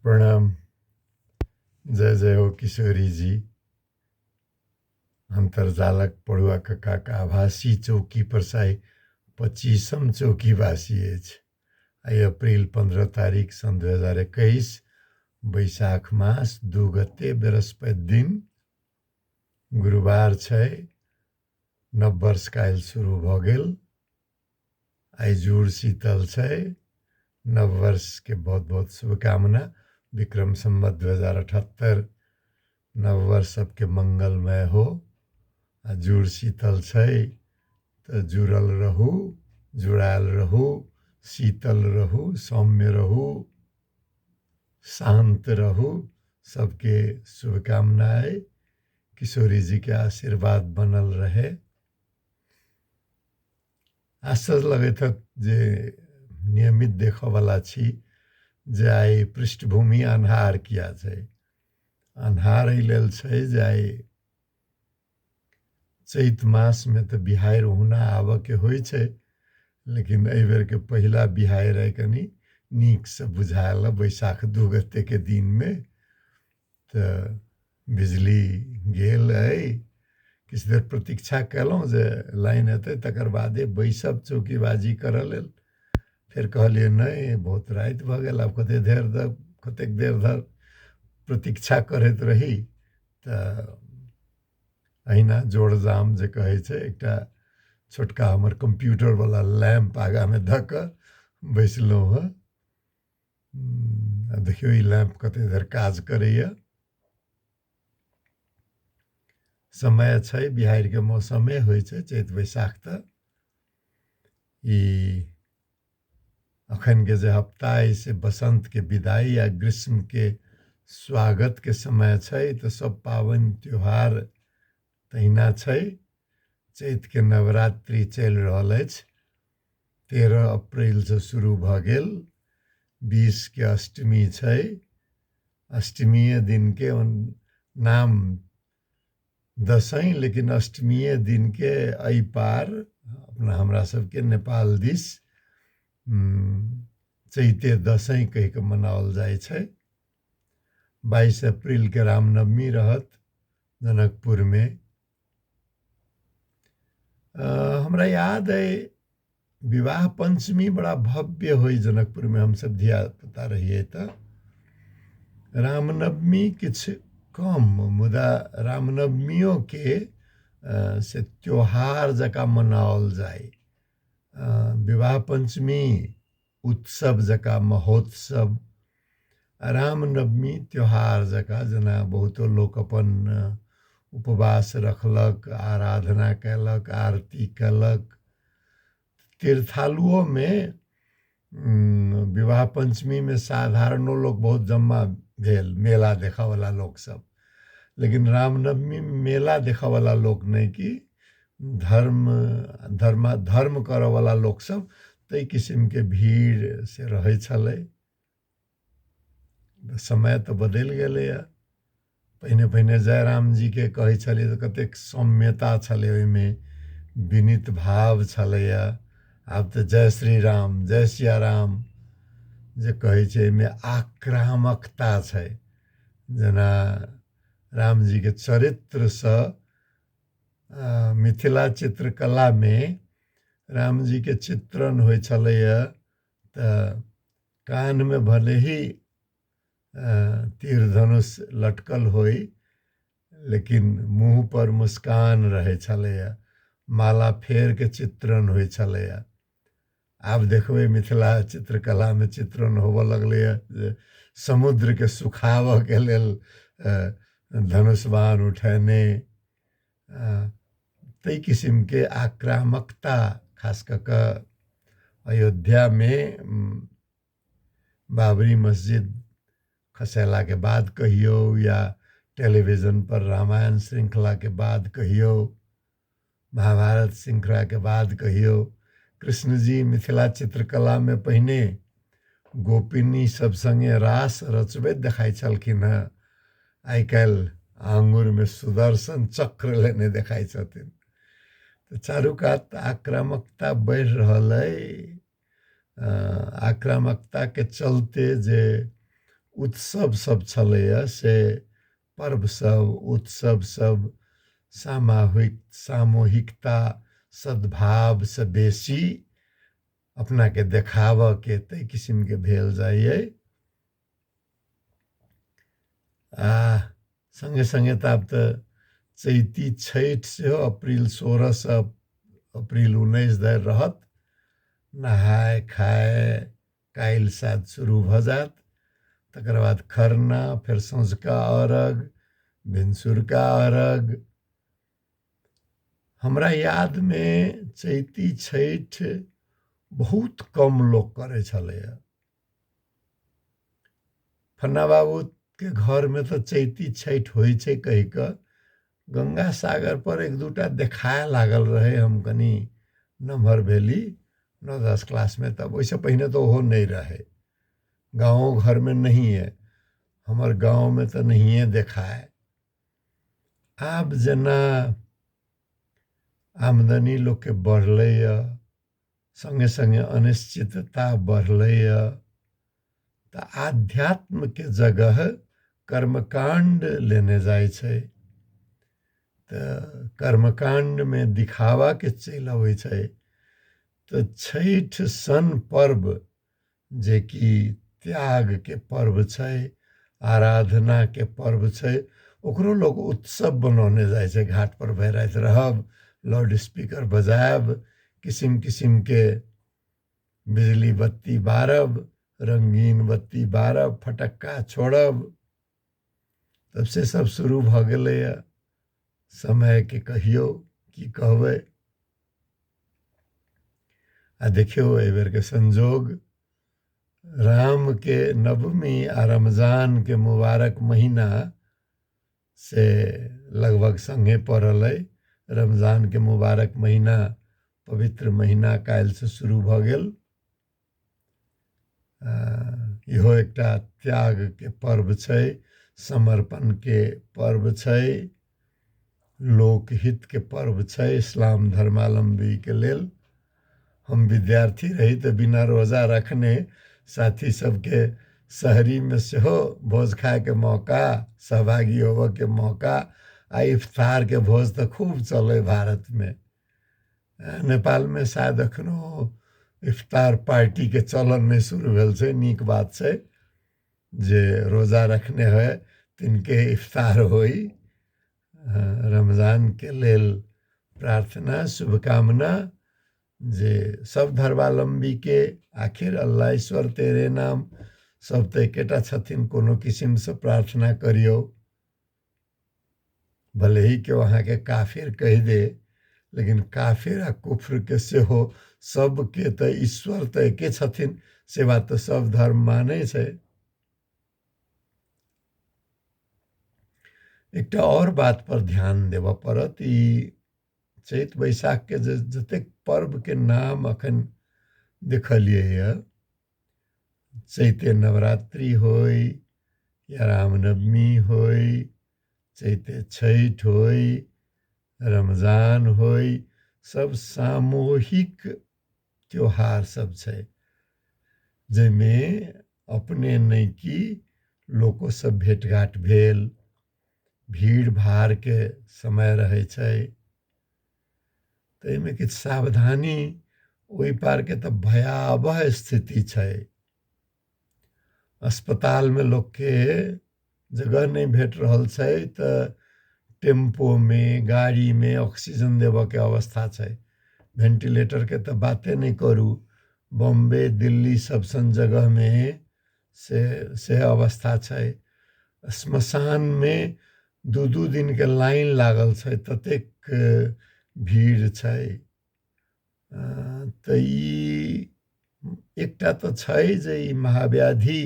प्रणाम। जय जय हो किशोरी जी। अन्तर्जालक पढ़ुआ कक्काक आभासी चौकी पर साइ 25म चौकीवासी अछि। आइ अप्रिल 15 तारीख सन् 2021 वैशाख मास 2 गते बृहस्पति दिन गुरुवार छै। नव वर्ष काल्हि शुरू भऽ गेल। आइ जुड़ शीतल छै। नव वर्षके बहुत बहुत शुभकामना। विक्रम संवत 2078 नव वर्ष सबके मंगलमय हो। आ जुड़ शीतल छै तऽ जुड़ल रहू, जुड़ायल रहू, शीतल रहू, सौम्य रहू, शान्त रहू। सबके शुभकामना अइ। किशोरी जी के आशीर्वाद बनल रहे। आश्चर्य लगैत हत जे नियमित देखऽवला छी जे आइ पृष्ठभूमि अन्हार किया छै। अन्हार एहि लेल छै जे आइ चैत मासमे तऽ बिहाड़ि ओहुना आबऽके होइ छै, लेकिन एहि बेरके पहिला बिहाड़ि आइ कनि नीकसँ बुझायल बैसाख 2 गतेके दिनमे। तऽ बिजली गेल अइ। किछु देर प्रतीक्षा कयलहुँ जे लाइन एतै तकर बादे बैसब चौकीबाजी करऽ लेल। फेर कहलियै नहि, बहुत राति भऽ गेल, आब कतेक देर धरि प्रतीक्षा करैत रही। तऽ अहिना जोड़ जाम जे कहै छै, एकटा छोटका हमर कम्प्यूटरवला लैम्प आगाँमे धऽ कऽ बैसलहुँ हँ। आब देखियौ ई लैम्प कतेक देर काज करैए। समय छै, बिहाड़िके मौसमे होइ छै चैत बैसाख। तऽ ई अखनके जे हफ्ता अइ से बसन्तके विदाई आ ग्रीष्मके स्वागतके समय छै। तऽ सब पाबनि त्योहार तहिना छै। चैतके नवरात्रि चलि रहल अछि। 13 अप्रैलसँ शुरू भऽ गेल। 20 के अष्टमी छै। अष्टमीए दिनके नाम दसैँ, लेकिन अष्टमीए दिनके एहि पार अपना हमरा सबके नेपाल दिस चैते दसैँ कहि कऽ मनाओल जाइ छै। 22 अप्रैलके रामनवमी रहत जनकपुरमे। हमरा याद अइ विवाह पंचमी बड़ा भव्य होइ जनकपुरमे, हमसब धियापुता रहियै तऽ। रामनवमी किछु कम, मुदा रामनवमियोके से त्योहार जकाँ मनाओल जाइ। विवाह पंचमी उत्सव जकाँ महोत्सव, रामनवमी त्योहार जकाँ, जेना बहुतो लोक अपन उपवास रखलक, आराधना कयलक, आरती कयलक। तीर्थालुओमे विवाह पंचमीमे साधारणो लोक बहुत जम्मा भेल, मेला देखऽवला लोकसब। लेकिन रामनवमी मेला देखऽवला लोक नहि, कि धर्म धर्म धर्म करऽवला लोकसब, ताहि किसिमके भीड़ से रहै छलै। समय तऽ बदलि गेलैए। पहिने पहिने जय राम जीके कहै छलियै तऽ कतेक सौम्यता छलै, ओहिमे विनीत भाव छलैए। आब तऽ जय श्री राम जय सिया राम जे कहै छै, एहिमे आक्रामकता छै। जेना रामजीके चरित्रसँ मिथिला चित्रकलामे रामजीके चित्रण होइ छलैए तऽ कान्हमे भले ही तीर धनुष लटकल होइ, लेकिन मुँह पर मुस्कान रहै छलैए, माला फेरके चित्रण होइ छलैए। आब देखबै मिथिला चित्रकलामे चित्रण होबऽ लगलैए जे समुद्रके सुखाबऽके लेल धनुष बाण उठेने। ताहि किसिमके आक्रामकता खास कऽ कऽ अयोध्यामे बाबरी मस्जिद खसेलाके बाद कहियौ या टेलीविजन पर रामायण श्रृंखलाके बाद कहियौ, महाभारत श्रृंखलाके बाद कहियौ, कृष्णजी मिथिला चित्रकलामे पहिने गोपिनी सब सङ्गे रास रचबैत देखाइ छलखिन हेँ, आइ काल्हि आङ्गुरमे सुदर्शन चक्र लेने देखाइ छथिन। तऽ चारू कात आक्रामकता बढ़ि रहल अइ। आक्रामकताके चलते जे उत्सव सब छलैए से पर्व सब उत्सव सब सामाहिक सामूहिकता सद्भावसँ बेसी अपनाके देखाबऽके ताहि किसिमके भेल जाइए। आ सङ्गे सङ्गे तऽ आब तऽ चैती छठि सेहो अप्रिल 16सँ अप्रिल 19 धरि रहत। नहाय खाय काल्हि शायद शुरू भऽ जायत, तकर बाद खरना, फेर सँझुका अर्घ, भिनसुरका अर्घ। हमरा यादमे चैती छठि बहुत कम लोक करै छलैए। फन्ना बाबूके घरमे तऽ चैती छठि होइ छै कहि कऽ गंगा सागर पर एक दूटा देखाय लागल रहै। हम कनि नमहर भेली 9-10 क्लासमे, तब ओहिसँ पहिने तऽ ओहो नहि रहै, गाँवो घरमे नहिए, हमर गाँवमे तऽ नहिए देखाय। आब जेना आमदनी लोकके बढ़लैए, सङ्गे सङ्गे अनिश्चितता बढ़लैए, तऽ आध्यात्मके जगह कर्मकाण्ड लेने जाइ छै। तऽ कर्मकाण्डमे दिखावाके चलि अबै छै। तऽ छठि सन पर्व जेकि त्यागके पर्व छै, आराधनाके पर्व छै, ओकरो लोक उत्सव बनौने जाइ छै। घाट पर भरि राति रहब, लाउड स्पीकर बजायब, किसिम किसिमके बिजली बत्ती बारब, रंगीन बत्ती बारब, फटक्का छोड़ब, तब से सब शुरू भऽ गेलैए। समयके कहियौ की कहबै। आ देखियौ एहि बेरके संजोग, रामके नवमी आ रमजानके मुबारक महीना से लगभग संगे पड़ल अइ। रमजानके मुबारक महीना, पवित्र महीना काल्हिसँ शुरू भऽ गेल। इहो एकटा त्यागके पर्व छै, समर्पणके पर्व छै, लोकहितके पर्व छै इस्लाम धर्मावलम्बीके लेल। हम विद्यार्थी रही तऽ बिना रोजा रखने साथी सबके शहरीमे सेहो भोज खायके मौका, सहभागी होबऽके मौका, आ इफ्तारके भोज तऽ खूब चलै भारतमे। नेपालमे शायद एखनो इफ्तार पार्टीके चलन नहि शुरू भेल छै। नीक बात छै जे रोजा रखने होइ तिनके इफ्तार होइ। रमजानके लेल प्रार्थना शुभकामना जे सब धर्मावलम्बीके, आखिर अल्लाह ईश्वर तेरे नाम, सब तऽ एकेटा छथिन, कोनो किसिमसँ प्रार्थना करियौ। भले ही केओ अहाँके काफिर कहि दे, लेकिन काफिर आ कुफ्रके सेहो सबके तऽ ईश्वर तऽ एके छथिन, से बात तऽ सब धर्म मानै छै। एकटा आओर बात पर ध्यान देबऽ पड़त। ई चैत बैसाखके जे जतेक पर्वके नाम अखन देखलियै, चैते नवरात्रि होइ या रामनवमी होइ, चैते छठि होइ, रमजान होइ, सब सामूहिक त्योहार सब छै, जाहिमे अपने नहि कि लोको सब भेटघाट भेल, भीड़ भाड़के समय रहै छै, ताहिमे किछु सावधानी। ओहि पारके तऽ भयावह स्थिति छै, अस्पतालमे लोकके जगह नहि भेट रहल छै, तऽ टेम्पोमे गाड़ीमे ऑक्सीजन देबऽके अवस्था छै। भेंटिलेटरके तऽ बाते नहि करू, बॉम्बे दिल्ली सब सन जगहमे से अवस्था छै। श्मशानमे 2-2 दिनके लाइन लागल छै, ततेक भीड़ छै। तऽ ई एकटा तऽ छै जे ई महाव्याधि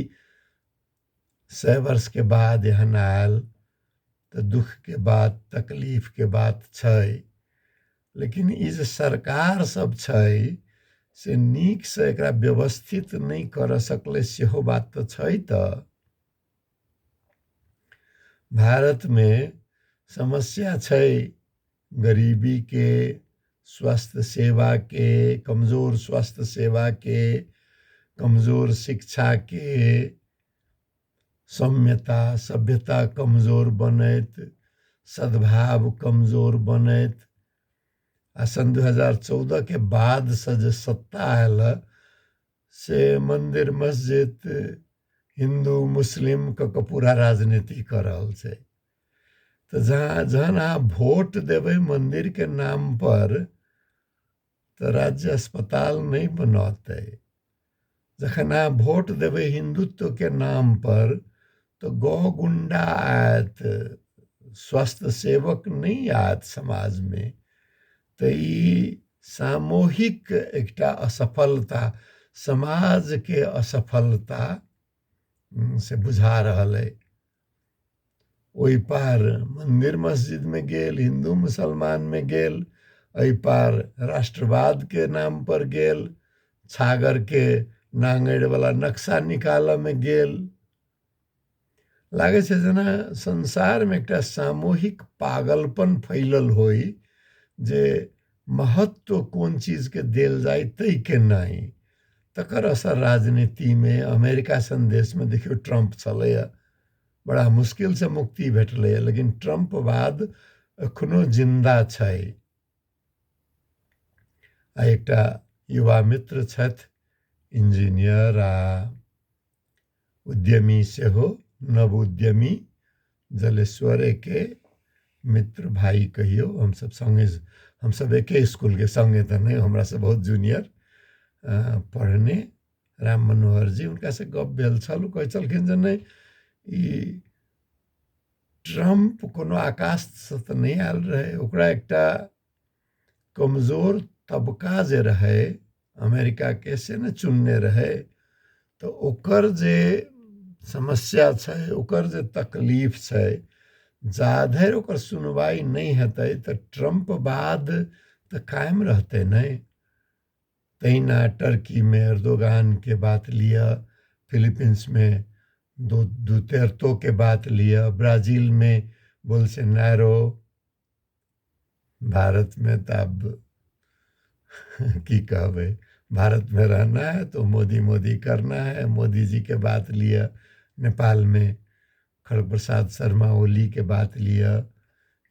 100 वर्षके बाद एहन आयल, तऽ दुःखके बात, तकलीफके बात छै। लेकिन ई जे सरकार सब छै से नीकसँ एकरा व्यवस्थित नहि करऽ सकलै, सेहो बात तऽ छै। तऽ भारतमे समस्या छै गरीबीके, स्वास्थ्य सेवाके, कमजोर स्वास्थ्य सेवाके, कमजोर शिक्षाके, सौम्यता सभ्यता कमजोर बनैत, सद्भाव कमजोर बनैत। आ सन् 2014 के बादसँ जे सत्ता आयल से मन्दिर मस्जिद हिन्दू मुस्लिम कऽ कऽ पूरा राजनीति कऽ रहल छै। तऽ जहाँ जहन अहाँ वोट देबै मन्दिरके नामपर तऽ राज्य अस्पताल नहि बनौतै। जखन अहाँ वोट देबै हिन्दुत्वके नामपर तऽ गौ गुण्डा आयत, स्वास्थ्य सेवक नहि आयत समाजमे। तऽ ई सामूहिक एकटा असफलता, समाजके असफलता से बुझा रहल अइ। ओहि पार मन्दिर मस्जिदमे गेल, हिन्दू मुसलमानमे गेल, एहि पार राष्ट्रवादके नाम पर गेल, छागरके नांगरिवला नक्शा निकालऽमे गेल। लागै छै जेना संसारमे एकटा सामूहिक पागलपन फैलल होइ जे महत्व कोन चीजके देल जाय ताहिके नहि। तकर असर राजनीतिमे अमेरिका सन देशमे देखियौ ट्रम्प छलैए, बड़ा मुश्किलसँ मुक्ति भेटलैए, लेकिन ट्रम्पवाद एखनो जिन्दा छै। आ एकटा युवा मित्र छथि, इंजीनियर आ उद्यमी सेहो, नव उद्यमी, जलेश्वरेके मित्र भाई कहियौ। हमसब सङ्गे, हमसब एके इसकुलके सङ्गे तऽ नहि, हमरासँ बहुत जूनियर पढ़ने राम मनोहर जी, हुनकासँ गप भेल छल। ओ कहै छलखिन जे नहि, ई ट्रम्प कोनो आकाशसँ तऽ नहि आयल रहै, ओकरा एकटा कमजोर तबका जे रहै अमेरिकाके से ने चुनने रहै। तऽ ओकर जे समस्या छै, ओकर जे तकलीफ छै, जा धरि ओकर सुनवाइ नहि हेतै तऽ ट्रम्पवाद तऽ कायम रहतै नहि। तहिना टर्कीमे एर्दोगानके बात लिअ, फिलीपींसमे दुतेर्तोके बात लिअ, ब्राजीलमे बोल्सोनारो, भारतमे तऽ आब की कहबै, भारत में रहना है तो मोदी मोदी करना है, मोदी जी के बात लिअ। नेपालमे खड़ग प्रसाद शर्मा ओलीके बात लिअ,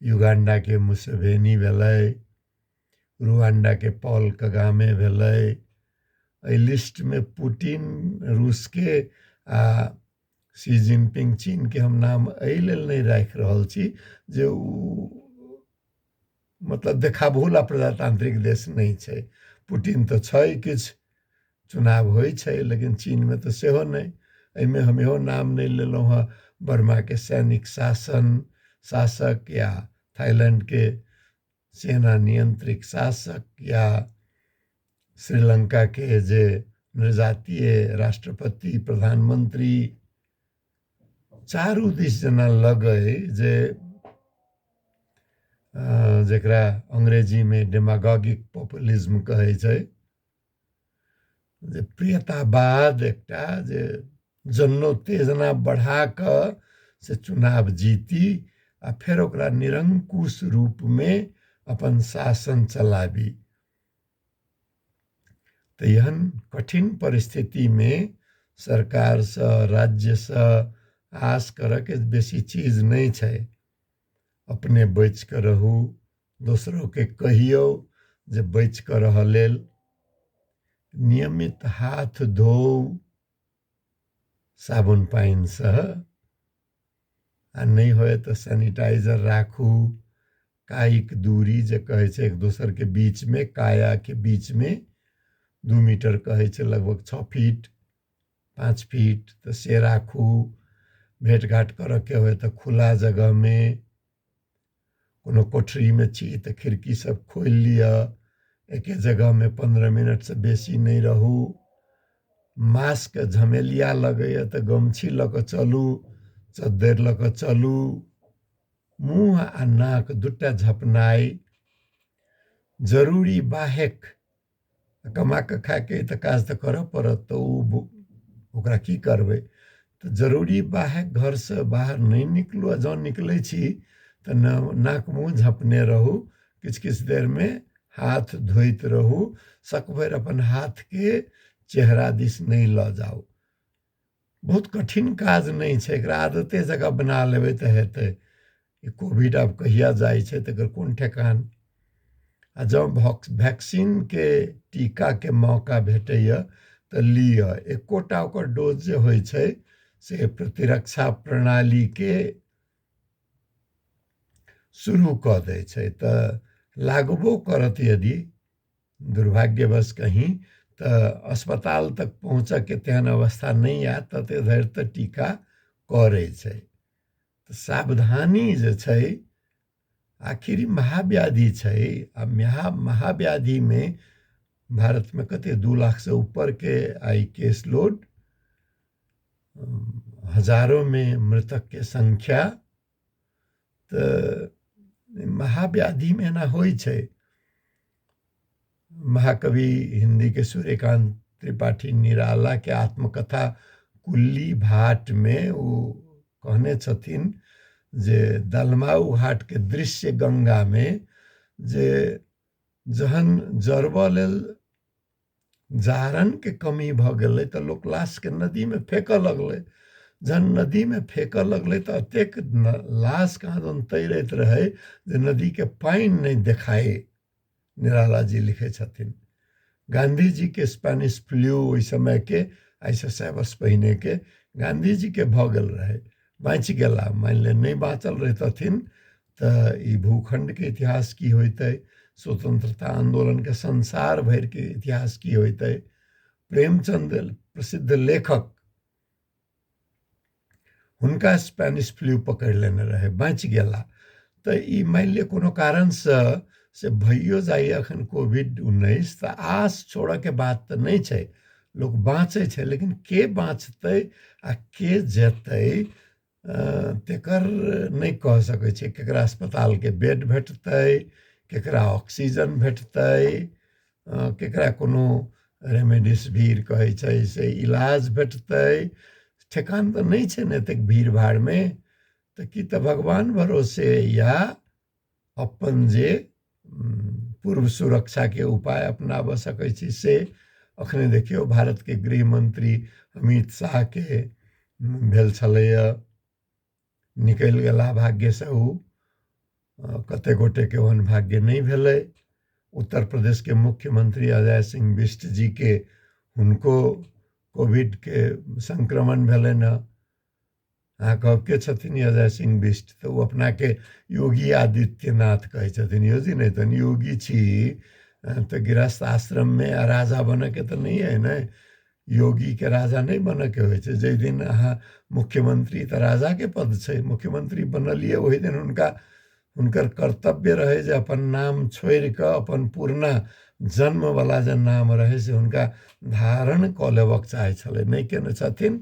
युगांडाके मुसेवेनी भेलै, रुआंडाके पॉल कगामे भेलै। एहि लिस्टमे पुतिन रूसके आ शी जिनपिंग चीनके हम नाम एहि लेल नहि राखि रहल छी जे ओ मतलब देखाबहोला प्रजातांत्रिक देश नहि छै। पुतिन तऽ छै, किछु चुनाव होइ छै, लेकिन चीनमे तऽ सेहो नहि। एहिमे हम इहो नाम नहि लेलहुँ हँ बर्माके सैनिक शासन शासक या थाईलैंडके सेना नियंत्रित शासक या श्रीलंकाके जे नृजातीय राष्ट्रपति प्रधानमंत्री। चारू दिस जेना लगै जे जकरा अंग्रेजीमे डेमागोगिक पॉपुलिज्म कहै छै, जे प्रियतावाद, एकटा जे जनोत्तेजना बढ़ा कऽ से चुनाव जीती आ फेर ओकरा निरंकुश रूपमे अपन शासन चलाबी। तऽ एहन कठिन परिस्थितिमे सरकारसँ, राज्यसँ आस करऽके बेसी चीज नहि छै। अपने बचि कऽ रहू, दोसरोके कहियौ जे बचि कऽ रहऽ लेल। नियमित हाथ धोउ साबुन पानिसँ, आ नहि होय तऽ सैनिटाइजर राखू। कायिक दूरी जे कहै छै, एक दोसरके बीचमे, कायाके बीचमे 2 मीटर कहै छै, लगभग 6 फीट 5 फीट, तऽ से राखू। भेँट घाट करऽके होय तऽ खुला जगहमे, कोनो कोठरीमे छी तऽ खिड़की सब खोलि लिअ। एके जगहमे 15 मिनटसँ बेसी नहि रहू। मास्क झमेलिया लगैए तऽ गमछी लऽ कऽ चलू, चद्दरि लऽ कऽ चलू। मुँह आ नाक दूटा झपनाइ जरूरी बाहेक, कमा कऽ खायके तऽ काज तऽ करऽ पड़त, तऽ ओ ओकरा की करबै, तऽ जरूरी बाहेक घरसँ बाहर नहि निकलू। आ जँ निकलै छी तऽ नाक मुँह झपने रहू, किछु किछु देरमे हाथ धोइत रहू, सकभरि अपन हाथके चेहरा दिस नहि लऽ जाउ। बहुत कठिन काज नहि छै, एकरा आदते जकाँ बना लेबै तऽ हेतै। ई कोविड आब कहिया जाइ छै तकर कोन ठेकान। आ जँ वैक्सीनके टीकाके मौका भेटैए तऽ लिअ, एकोटा ओकर डोज जे होइ छै से प्रतिरक्षा प्रणालीके शुरू कऽ दै छै। तऽ लागबो करत यदि दुर्भाग्यवश कहीं तऽ अस्पताल तक पहुँचऽके तेहन अवस्था नहि आयत, तते धरि तऽ टीका करै छै। तऽ सावधानी जे छै, आखिर ई महाव्याधि छै। आ महाव्याधिमे भारतमे कते 2 लाखसँ ऊपरके आइ केस लोड, हजारोमे मृतकके संख्या। तऽ महाव्याधिमे एना होइ छै। महाकवि हिंदी के सूर्यकांत त्रिपाठी निराला के आत्मकथा कुल्ली भाट में ओ कहने छथिन जे दलमाऊ घाट के दृश्य गंगा में जे जहन जरबऽ लेल जारन के कमी भऽ गेलै तऽ लोक लाशके नदीमे फेकऽ लगलै। जहन नदीमे फेकऽ लगलै तऽ एतेक लाश कहाँ दन तैरैत रहै जे नदीके पानि नहि देखाइ, निराला जी लिखै छथिन। गांधी जी के स्पेनिश फ्लू ओहि समयके, आइसँ 100 वर्ष पहिनेके गांधी जी के भऽ गेल रहै, बाँचि गेला। मानि लिअ नहि बाँचल रहितथिन तऽ ई भूखण्डके इतिहास की होइतै, स्वतंत्रता आंदोलनके संसार भरिके इतिहास की होइतै। प्रेमचंद प्रसिद्ध लेखक, हुनका स्पेनिश फ्लू पकड़ि लेने रहै, बाँचि गेला। तऽ ई मानि लिअ कोनो कारणसँ से भइयो जाइए अखन कोविड-19, तऽ आस छोड़ऽके बात तऽ नहि छै, लोक बाँचै छै, लेकिन के बाँचतै आ के जेतै तेकर नहि कह सकै छियै। केकरा अस्पतालके बेड भेटतै, केकरा ऑक्सीजन भेटतै, केकरा कोनो रेमडेसिविर कहै छै से इलाज भेटतै, ठेकान तऽ नहि छै ने एतेक भीड़ भाड़मे। तऽ की तऽ भगवान भरोसे या अपन जे पूर्व सुरक्षाके उपाय अपनाबऽ सकै छी से। अखने देखियौ भारतके गृह मंत्री अमित शाहके भेल छलैए, निकलि गेला भाग्यसँ ओ, कतेक गोटेके ओहन भाग्य नहि भेलै। उत्तर प्रदेशके मुख्यमंत्री अजय सिंह बिष्ट जीके हुनको कोविडके संक्रमण भेलनि हँ। अहाँ कहब के छथिन अजय सिंह बिष्ट, तऽ ओ अपनाके योगी आदित्यनाथ कहै छथिन। योगी नहि तऽ योगी छी तऽ गृहस्थ आश्रममे राजा बनऽके तऽ नहि अइ ने, योगीके राजा नहि बनऽके होइ छै। जाहि दिन अहाँ मुख्यमंत्री तऽ राजाके पद छै, मुख्यमंत्री बनलियै ओहि दिन हुनकर कर्तव्य रहै जे अपन नाम छोड़ि कऽ अपन पुरना जन्मवला जे नाम रहै से हुनका धारण कऽ लेबक चाहै छलै, नहि केने छथिन।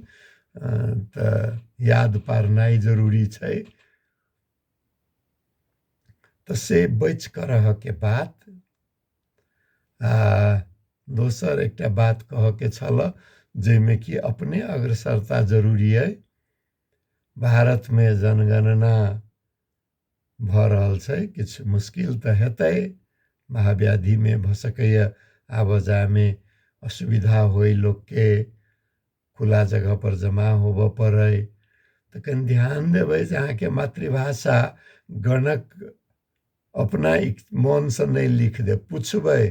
तऽ याद पारनाइ जरूरी छै, तऽ से बचि कऽ रहऽके बात। आ दोसर एकटा बात कहऽके छल जाहिमे कि अपने अग्रसरता जरूरी अइ। भारतमे जनगणना भऽ रहल छै, किछु मुश्किल तऽ हेतै, महाव्याधिमे भऽ सकैए आबऽ जायमे असुविधा होइ लोकके, खुला जगहपर जमा होबऽ पड़ै, तऽ कनि ध्यान देबै जे अहाँके मातृभाषा गणक अपना मोनसँ नहि लिख देब, पुछबै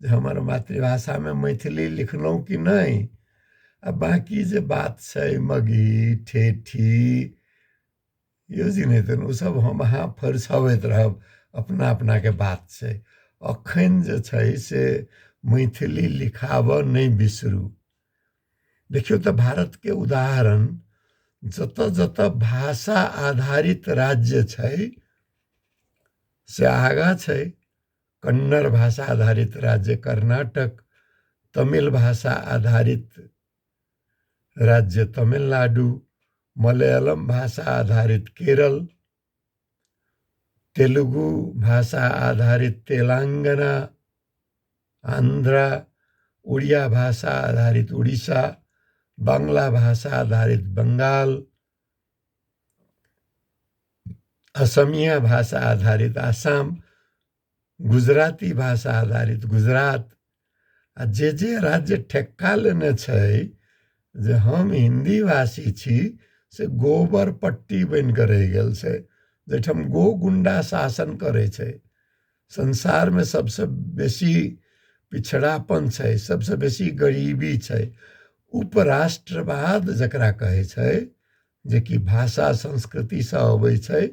जे हमर मातृभाषामे मैथिली लिखलहुँ कि नहि। आ बाँकी जे बात छै मगही ठेठी यौ जी नहि तऽ ओसब हम अहाँ फरिछबैत रहब, अपना अपनाके बात छै। अखन जे छै से मैथिली लिखाबऽ नहि बिसरू। देखियौ तऽ भारतके उदाहरण, जतऽ जतऽ भाषा आधारित राज्य छै से आगाँ छै। कन्नड़ भाषा आधारित राज्य कर्नाटक, तमिल भाषा आधारित राज्य तमिलनाडु, मलयालम भाषा आधारित केरल, तेलुगु भाषा आधारित तेलंगाना, आंध्रा, उड़िया भाषा आधारित उड़ीसा, बांग्ला भाषा आधारित बंगाल, असमिया भाषा आधारित आसाम, गुजराती भाषा आधारित गुजरात। आ जे जे राज्य ठेक्का लेने छै जे हम हिन्दी भाषी छी से गोबर पट्टी बनि कऽ रहि गेल छै, जाहिठाम गो गुंडा शासन करै छै। संसारमे सबसँ बेसी पिछड़ापन छै, सबसँ बेसी गरीबी छै। उपराष्ट्रवाद जकरा कहै छै, जेकि भाषा संस्कृतिसँ अबै छै,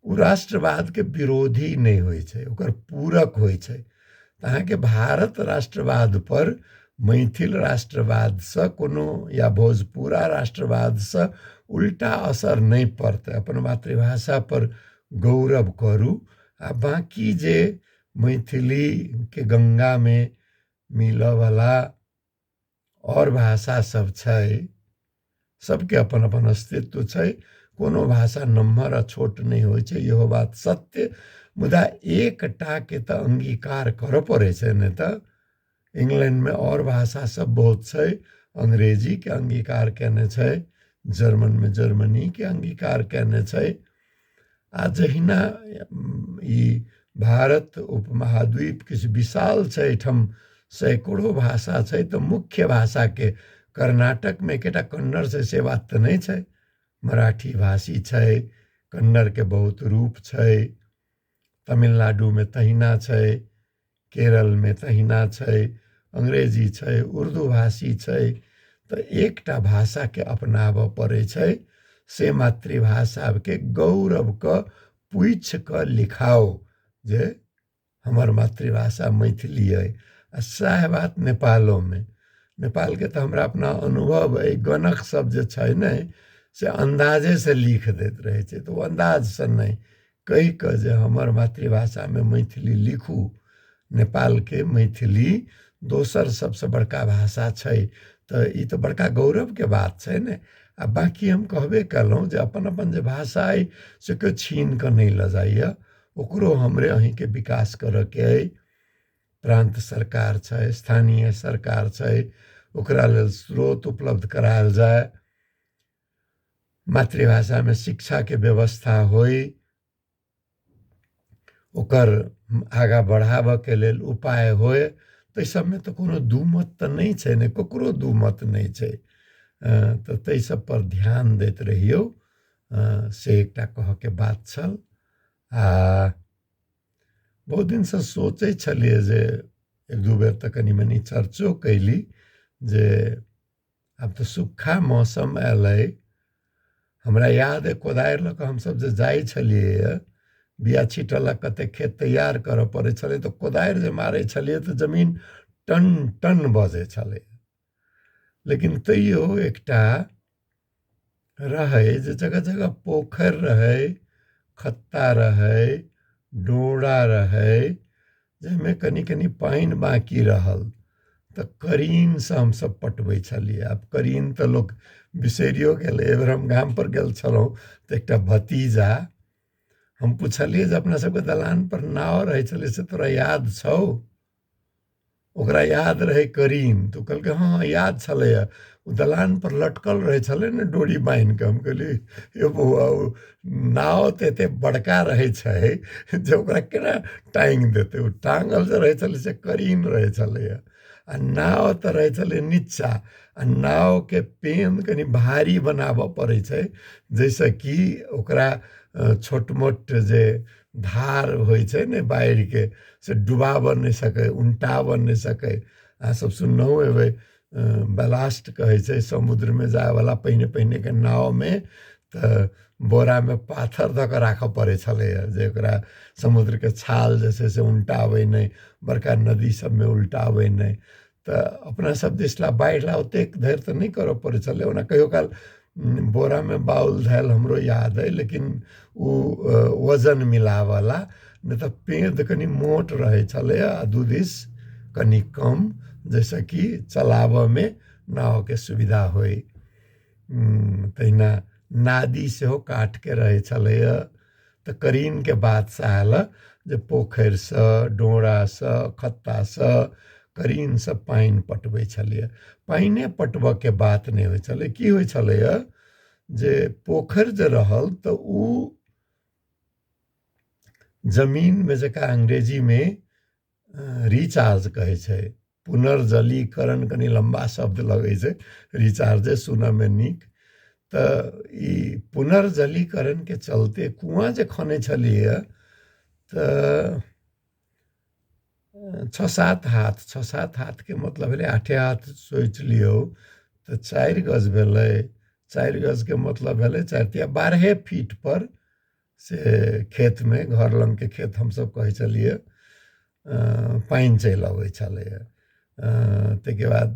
ओ राष्ट्रवादके विरोधी नहि होइ छै, ओकर पूरक होइ छै। तऽ अहाँके भारत राष्ट्रवाद पर मैथिल राष्ट्रवादसँ कोनो या भोजपुरा राष्ट्रवादसँ उल्टा असर नहि पड़तै। अपन मातृभाषा पर गौरव करू, आ बाँकी जे मैथिलीके गङ्गामे मिलऽवला आओर भाषा सब छै, सबके अपन अपन अस्तित्व छै। कोनो भाषा नम्हर आ छोट नहि होइ छै, इहो बात सत्य। मुदा एकटाके तऽ अङ्गीकार करऽ पड़ै छै, नहि तऽ इंग्लैंडमे आओर भाषा सब बहुत छै, अंग्रेजीके अङ्गीकार केने छै, जर्मनमे जर्मनीके अङ्गीकार केने छै। आ जहिना ई भारत उपमहाद्वीप किछु विशाल छै, एहिठाम सैकड़ो भाषा छै, तऽ मुख्य भाषाके कर्नाटकमे एकेटा कन्नड़ छै से बात तऽ नहि छै। मराठी भाषी छै, कन्नड़के बहुत रूप छै, तमिलनाडुमे तहिना छै, केरलमे तहिना छै, अंग्रेजी छै, उर्दू भाषी छै। तऽ एकटा भाषाके अपनाबऽ पड़ै छै, से मातृभाषाके गौरवके पूछि कऽ लिखाउ जे हमर मातृभाषा मैथिली अइ। आ सएह बात नेपालोमे, नेपालके तऽ हमरा अपना अनुभव अइ, गणक सब जे छै ने से अन्दाजेसँ लिख दैत रहै छै, तऽ ओ अन्दाजसँ नहि कहि कऽ जे हमर मातृभाषामे मैथिली लिखू। नेपालके मैथिली दोसर सबसँ बड़का भाषा छै, तऽ ई तऽ बड़का गौरवके बात छै ने। आ बाँकी हम कहबे कयलहुँ जे अपन अपन जे भाषा अइ से केओ छीन कऽ नहि लऽ जाइए, ओकरो हमरे अहीँके विकास करऽके अइ। प्रान्त सरकार छै, स्थानीय सरकार छै, ओकरा लेल स्रोत उपलब्ध करायल जाय, मातृभाषामे शिक्षाके व्यवस्था होइ, ओकर आगाँ बढ़ाबऽके लेल उपाय होइ। ताहि सबमे तऽ कोनो दू मत तऽ नहि छै ने, ककरो दू मत नहि छै। तऽ ताहि सब पर ध्यान दैत रहियौ, से एकटा कहऽके बात छल। आ बहुत दिनसँ सोचै छलियै जे एक दू बेर तऽ कनि मनि चर्चो कैली जे आब तऽ सुखा मौसम एलै। हमरा याद अइ कोदारि लऽ कऽ हमसब जे जाइ छलियै बिया छीटऽ लए, कते खेत तैयार करऽ पड़ै छलै, तऽ कोदारि जे मारै छलियै तऽ जमीन टन टन बजै छलै। लेकिन तैयो एकटा रहै जे जगह जगह पोखरि रहै, खत्ता रहै, डोरा रहै, जाहिमे कनि कनि पानि बाँकी रहल, तऽ करीनसँ हमसब पटबै छलियै। आब करीन तऽ लोक बिसरियो गेलै। एहि बेर हम गामपर गेल छलहुँ तऽ एकटा भतीजा, हम पुछलियै जे अपना सबके दलानपर नाव रहै छलै से तोरा याद छौ? ओकरा याद रहै करीन, तऽ ओ कहलकै हँ हँ याद छलैए, ओ दलानपर लटकल रहै छलै ने डोरी बान्हिके। हम कहलियै यौ बौआ, ओ नाव तऽ एते बड़का रहै छै जे ओकरा केना टाँगि देतै? ओ टाँगल जे रहै छलै से करीन रहै छलैए, आ नाव तऽ रहै छलै निच्चा, आ नावके पेन कनि भारी बनाबऽ पड़ै छै जाहिसँ कि ओकरा छोट मोट जे धार होइ छै ने बाढ़िके से डुबाबऽ नहि सकै, उनटाबऽ नहि सकै। अहाँ सब सुननहुँ हेबै, बलास्ट कहै छै समुद्रमे जायवला पहिने पहिनेके नावमे तऽ बोरामे पाथर दऽ कऽ राखऽ पड़ै छलैए जे ओकरा समुद्रके छाल जे छै से उनटाबै नहि, बड़का नदी सबमे उल्टाबै नहि। तऽ अपना सब दिस ला बाढ़ि ला ओतेक धरि तऽ नहि करऽ पड़ै छलै। ओना कहियो काल बोरामे बाउल धयल हमरो याद अइ, लेकिन ओ वजन मिलावला नहि तऽ पेड़ कनि मोट रहै छलैए आ दू दिस कनि कम, जाहिसँ कि चलाबऽमे नावके सुविधा होइ। तहिना नादी सेहो काठके रहै छलैए। तऽ करीनके बातसँ आयल जे पोखरिसँ, डोरासँ, खत्तासँ, करीनसँ पानि पटबै छलैए। पानिए पटबऽके बात नहि होइ छलै, की होइ छलैए जे पोखरि जे रहल तऽ ओ जमीनमे, जकरा अंग्रेजीमे रिचार्ज कहै छै, पुनर्जलीकरण कनि लम्बा शब्द लगै छै, रिचार्जे सुनऽमे नीक। तऽ ई पुनर्जलीकरणके चलते कुआँ जे खनै छलियै तऽ 6-7 हाथ, 6-7 हाथके मतलब भेलै 8 हाथ सोचि लियौ तऽ 4 गज भेलै। 4 गजके मतलब भेलै 4 तिया 12 फीट पर से खेतमे, घर लगके खेत हमसब कहै छलियै, पानि चलि अबै छलैए। ताहिके बाद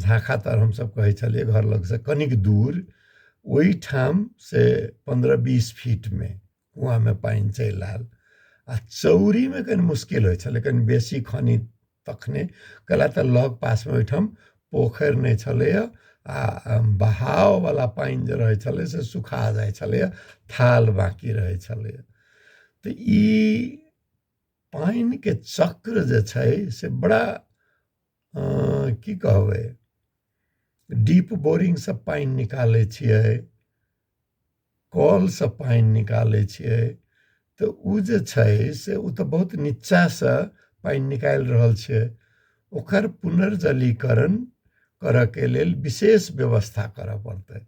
झाँखा तर हमसब कहै छलियै, घर लगसँ कनिक दूर, ओहिठाम से 15-20 फीटमे कुआँमे पानि चलि आयल। आ चौरीमे कनि मुश्किल होइ छलै, कनि बेसी खनी तखने, कैला तऽ लग पासमे ओहिठाम पोखरि नहि छलैए आ बहाववला पानि जे रहै छलै से सुखा जाइ छलैए, थाल बाँकी रहै छलैए। तऽ ई पानिके चक्र जे छै से बड़ा की कहबै, डीप बोरिंगसँ पानि निकालै छियै, कलसँ पानि निकालै छियै, तऽ ओ जे छै से ओ तऽ बहुत नीचाँसँ पानि निकालि रहल छियै। ओकर पुनर्जलीकरण करऽके लेल विशेष व्यवस्था करऽ पड़तै।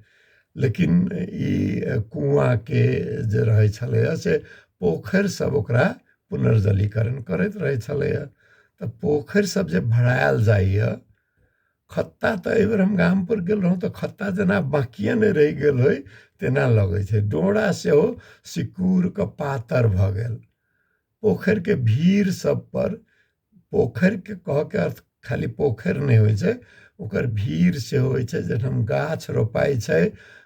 लेकिन ई कुआँके जे रहै छलैए से पोखरि सब ओकरा पुनर्जलीकरण करैत रहै छलैए। तऽ पोखरि सब जे भरायल जाइए, खत्ता तऽ एहिबेर हम गामपर गेल रहौँ तऽ खत्ता जेना बाँकिए नहि रहि गेल होइ तेना लगै छै। डोरा सेहो सिकुड़ कऽ पातर भऽ गेल। पोखरिके भीड़ सबपर, पोखरिके कहऽके अर्थ खाली पोखरि नहि होइ छै, ओकर भीड़ सेहो होइ छै। जखन गाछ रोपाइ छै,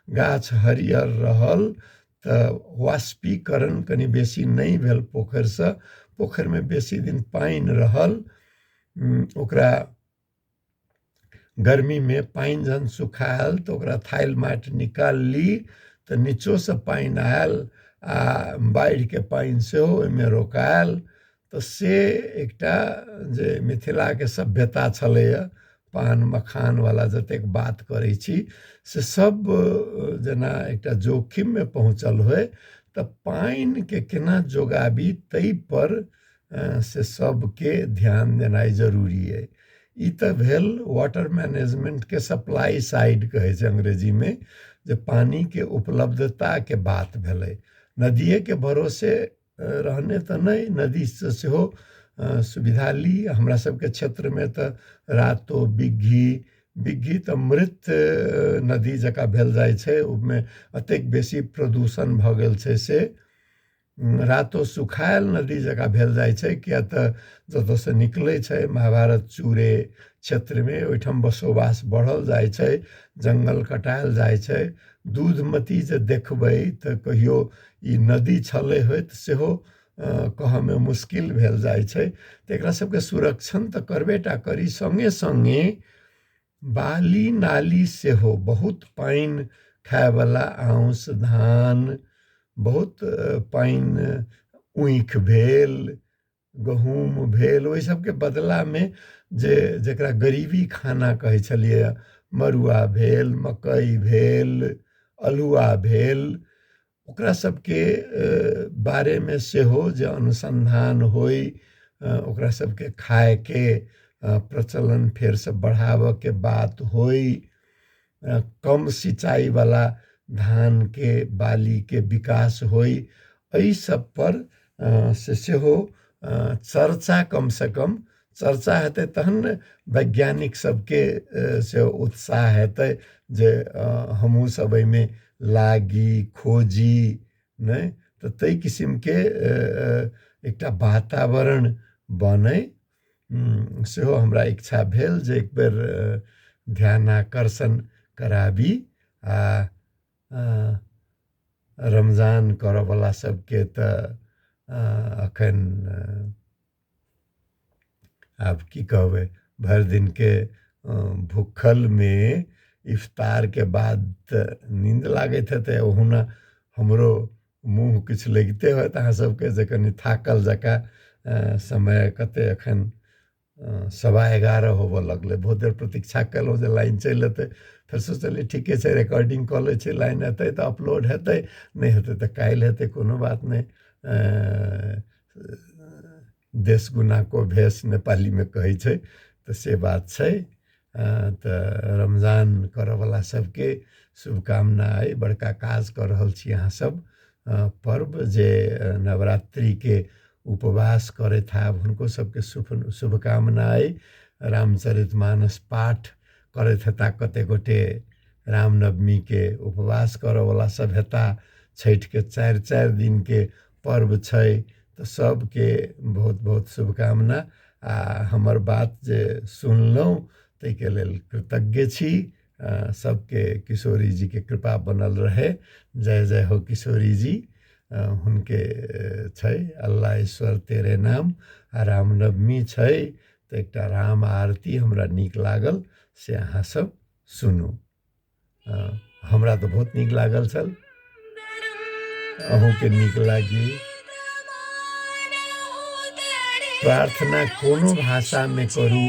गाछ हरियर रहल तऽ वाष्पीकरण कनि बेसी नहि भेल पोखरिसँ, पोखरिमे बेसी दिन पानि रहल, ओकरा गर्मीमे पानि जहन सुखायल तऽ ओकरा थाल माटि निकालली तऽ नीचोसँ पानि आयल आ बाढ़िके पानि सेहो ओहिमे रोकायल। तऽ से एकटा जे मिथिलाके सभ्यता छलैए, पान मखानवला जतेक बात करै छी से सब जेना एकटा जोखिममे पहुँचल होइ। तऽ पानिके केना जोगाबी ताहिपर से सबके ध्यान देनाइ जरूरी अइ। ई तऽ भेल वाटर मैनेजमेंटके सप्लाई साइड कहै छै अंग्रेजीमे, जे पानिके उपलब्धताके बात भेलै। नदिएके भरोसे रहने तऽ नहि, नदीसँ सेहो सुविधा ली। हमरा सबके क्षेत्रमे तऽ रातो, बिग्घी, बिग्घी तऽ मृत नदी जकाँ भेल जाइ छै, ओहिमे एतेक बेसी प्रदूषण भऽ गेल छै से रातो सुखायल नदी जकाँ भेल जाइ छै, किया तऽ जतऽसँ निकलै छै महाभारत चूरे क्षेत्रमे ओहिठाम बसोबास बढ़ल जाइ छै, जङ्गल कटायल जाइ छै। दूधमती जे देखबै तऽ कहियो ई नदी छलै होइत सेहो कहऽमे मुश्किल भेल जाइ छै। तऽ एकरा सबके सुरक्षण तऽ करबे टा करी, सङ्गे सङ्गे बाली नाली सेहो बहुत पानि खायवला आउस धान, बहुत पानि ऊखि भेल, गहूँम भेल, ओहि सबके बदलामे जे जकरा गरीबी खाना कहै छलियै, मड़ुआ भेल, मकइ भेल, अल्हुआ भेल, ओकरा सबके बारेमे सेहो जे अनुसन्धान होइ, ओकरा सबके खायके प्रचलन फेरसँ बढ़ाबऽके बात होइ, कम सिंचाईवला धानके बालीके विकास होइ, एहि सब पर से सेहो चर्चा, कमसँ कम चर्चा हेतै तहन ने वैज्ञानिक सबके से उत्साह हेतै जे हमहूँ सब एहिमे लागी खोजी, नहि तऽ ताहि किसिमके एकटा वातावरण बनै, सेहो हमरा इच्छा भेल जे एक बेर ध्यानाकर्षण कराबी। आ रमजान करऽवला सबके तऽ अखन आब की कहबै, भरि दिनके भूखलमे इफ्तारके बाद तऽ नींद लागैत हेतै। ओहुना हमरो मुँह किछु लगिते होयत अहाँ सबके जे कनि थाकल जकाँ। समय कते एखन 11:15 होबऽ लगलै। बहुत देर प्रतीक्षा केलहुँ जे लाइन चलि एतै, फेर सोचलियै ठीके छै रिकॉर्डिंग कऽ लै छी, लाइन एतै तऽ अपलोड हेतै, नहि हेतै तऽ काल्हि हेतै, कोनो बात नहि। देश गुना को भेष नेपालीमे कहै छै, तऽ से बात छै। तऽ रमजान करऽवला सबके शुभकामना अइ। बड़का काज कऽ रहल छी अहाँ सब। पर्व जे नवरात्रिके उपवास करैत हैब हुनको सबके शुभकामना अइ। रामचरित मानस पाठ करैत हेता कते गोटे, रामनवमीके उपवास करऽवला सब हेता, छठिके 4-4 दिनके पर्व छै, तऽ सबके बहुत बहुत शुभकामना। आ हमर बात जे सुनलहुँ ताहिके लेल कृतज्ञ छी। सबके किशोरी जीके कृपा बनल रहे। जय जय हो किशोरी जी। हुनके छै अल्लाह ईश्वर तेरे नाम। आ रामनवमी छै तऽ एकटा राम आरती हमरा नीक लागल, से अहाँ सब सुनू। हमरा तऽ बहुत नीक लागल छल, अहूँके नीक लागी। प्रार्थना कोनो भाषामे करू,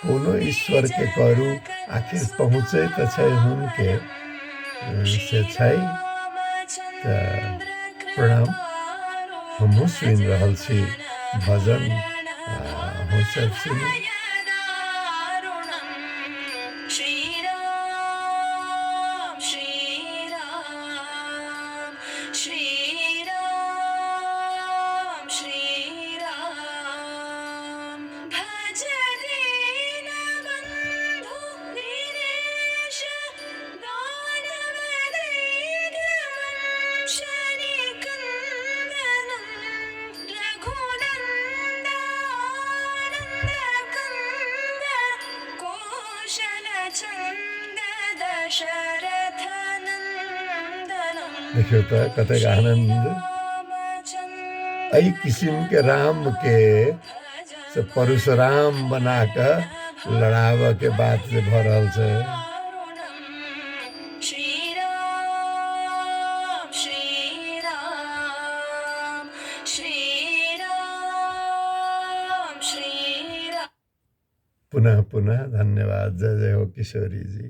कोनो ईश्वरके करू, आखिर पहुँचै तऽ छै हुनके, से छै। तऽ प्रणाम। हमहूँ सुनि रहल छी भजन, अहूँ सब सुनू। देखियौ तऽ कतेक आनन्द एहि किसिमके रामके से परशुराम बना कऽ लड़ाबऽ के बात जे भऽ रहल छै। पुनः पुनः धन्यवाद। जय जय हो किशोरी जी।